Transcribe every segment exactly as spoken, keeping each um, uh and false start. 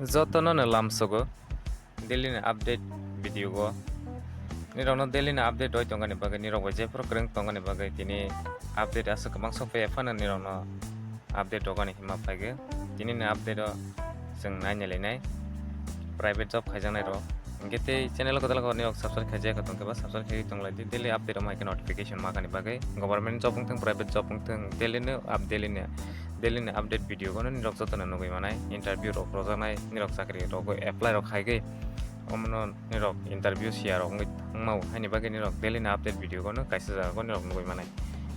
Jotono no lamsogo daily ni update video go. Nirokno daily ni update roi tongani bagwi, nirok bai jephuru kwrwng tongani bagwi tini update aswk kwbang sokphaiya phano nirokno update rogani hima phaigwi. Tini ni update o chwng nainailainai private job khaijaknai rok. Hingke tei channel o kwtal kok nirok subscribe khaijak tongkhe ba subscribe khai tonglaidi, daily update o maikhe notification makani bagwi. Government job wngthung, private job wngthung, daily no up, daily no, daily no update video gono nirok jotono nugwi manai, interview rok rojaknai, nirok chakri rogo apply rok khaigwi. Omono nirok interview siya rok wngwi thangmao, haini bagwi nirok daily ni update video gono kaisa jaga go nirok nugwi manai.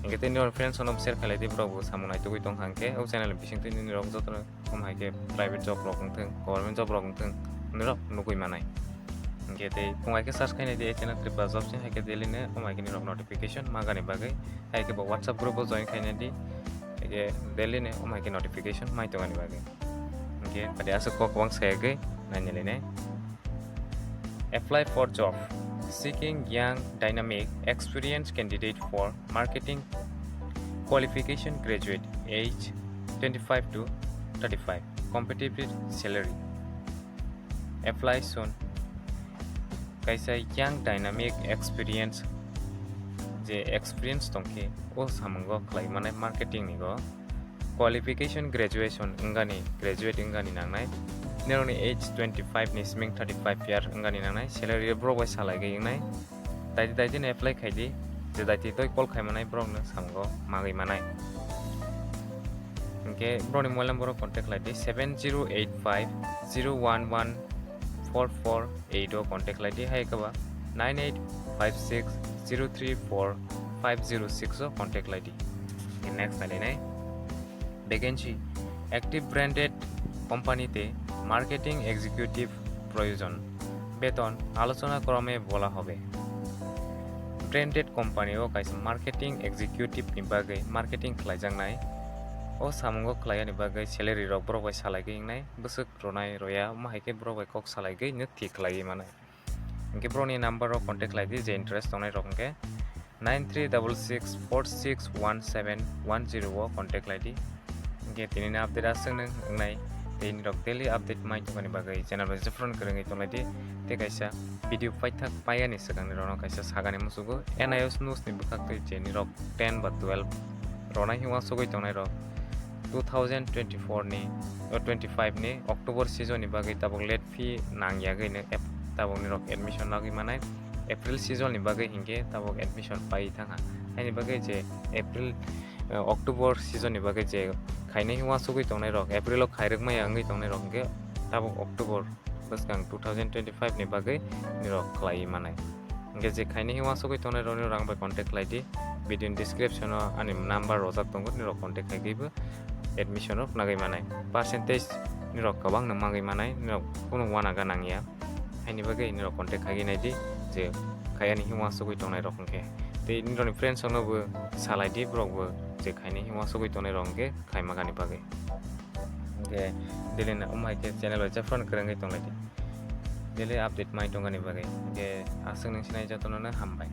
Hingke tei nirok friends ono share khailai di, borok bo samung naitugwi tongkha hingke o channel bising twi nirok jotono om hai khe private job rok wngthung, government job rok wngthung nirok nugwi manai. Hingke tei khung hai khe search khainai di channel Tripura job se hai khe daily ni om hai khe nirok notification magani bagwi, hai khe bo WhatsApp group o join khainai di, hai khe daily ni om hai khe notification mai tongani bagwi. Hingke adi aswk kok kwbang sayagwi nainailainai. Apply for job. Seeking young, dynamic, experienced candidate for marketing, qualification graduate, age twenty-five to thirty-five, competitive salary. Apply soon. Kaisa young, dynamic, experience, je experience tongkhe o samungo khlai manai marketing ni go. Qualification graduation wngani, graduate wngani nangnai. Nirokni age twenty-five ni siming thirty-five year wngani nangnai. Salary borok bai salai gwi wngnai. Daiti daiti no apply khai di, je daiti toi call khai manai borok no samungo magwi manai. Hingke borokni mobile number o contact khlai di, seven zero eight five zero one one four four eight o contact khlai di, hai khe ba nine eight five six zero three four five zero six o contact khlai di. Next nainai vacancy, active branded company te marketing executive proyojon, beton alochona krome bola hobe. Branded company o kaisa marketing executive ni bagwi marketing khlaijaknai. O samungo khlaiyani bagwi salary rok borok bai salai gwi wngnai, bwswk rwnai rwya, omo hai khe borok bai kok salai gwi no thik khlaiwi manai. Hingke borokni number o contact khlai di, je interest tongnai rok hingke nine three double six four six one seven one zero o contact khlai di. Hingke tini ni update aswk nung wngnai, tei nirok daily update mai tongmani bagwi channel bai jephru kwrwngwi tonglai di. Tei kaisa video paithak paiyani swkang nirokno kaisa sagani musugo N I S news ni bwkhak twi je nirok ten ba twelve ronai hiwa sogwi tongnai rok two thousand twenty-four ni, o twenty-five ni October season ni bagwi tabuk late fee nang yagwi no ep-, tabuk nirok admission nagwi manai. April season ni bagwi hinkhe tabuk admission pai thangha. Haini bagwi je April, eh, October season ni bagwi je khainai hiwa sogwi tongnai rok, April o khairwk maya wngwi tongnai rok hinkhe tabuk October bwskang two thousand twenty-five ni bagwi nirok khlaiwi manai. Hingke je khainai hiwa sogwi tongnai rok nirok ang bai contact khlai di. Video ni description o ani number rojak tongo, nirok contact khai khe bo admission rok nagwi manai. Percentage nirok kwbang no magwi manai, nirok kunu wanaga nangya. Haini bagwi nirok contact khai nai di je khaiyani hiwa sogwi tongnai rok hingke. Tei nirokni friends rokno bo salai di, borok bo je khainai hiwa sogwi tongnai rok hingke khaima gani bagwi. Hingke daily na omo hai khe channel bai jephru kwrwngwi tonglai di. Daily update mai tongani bagwi. Hingke aswk nung sinai jotono no hambai.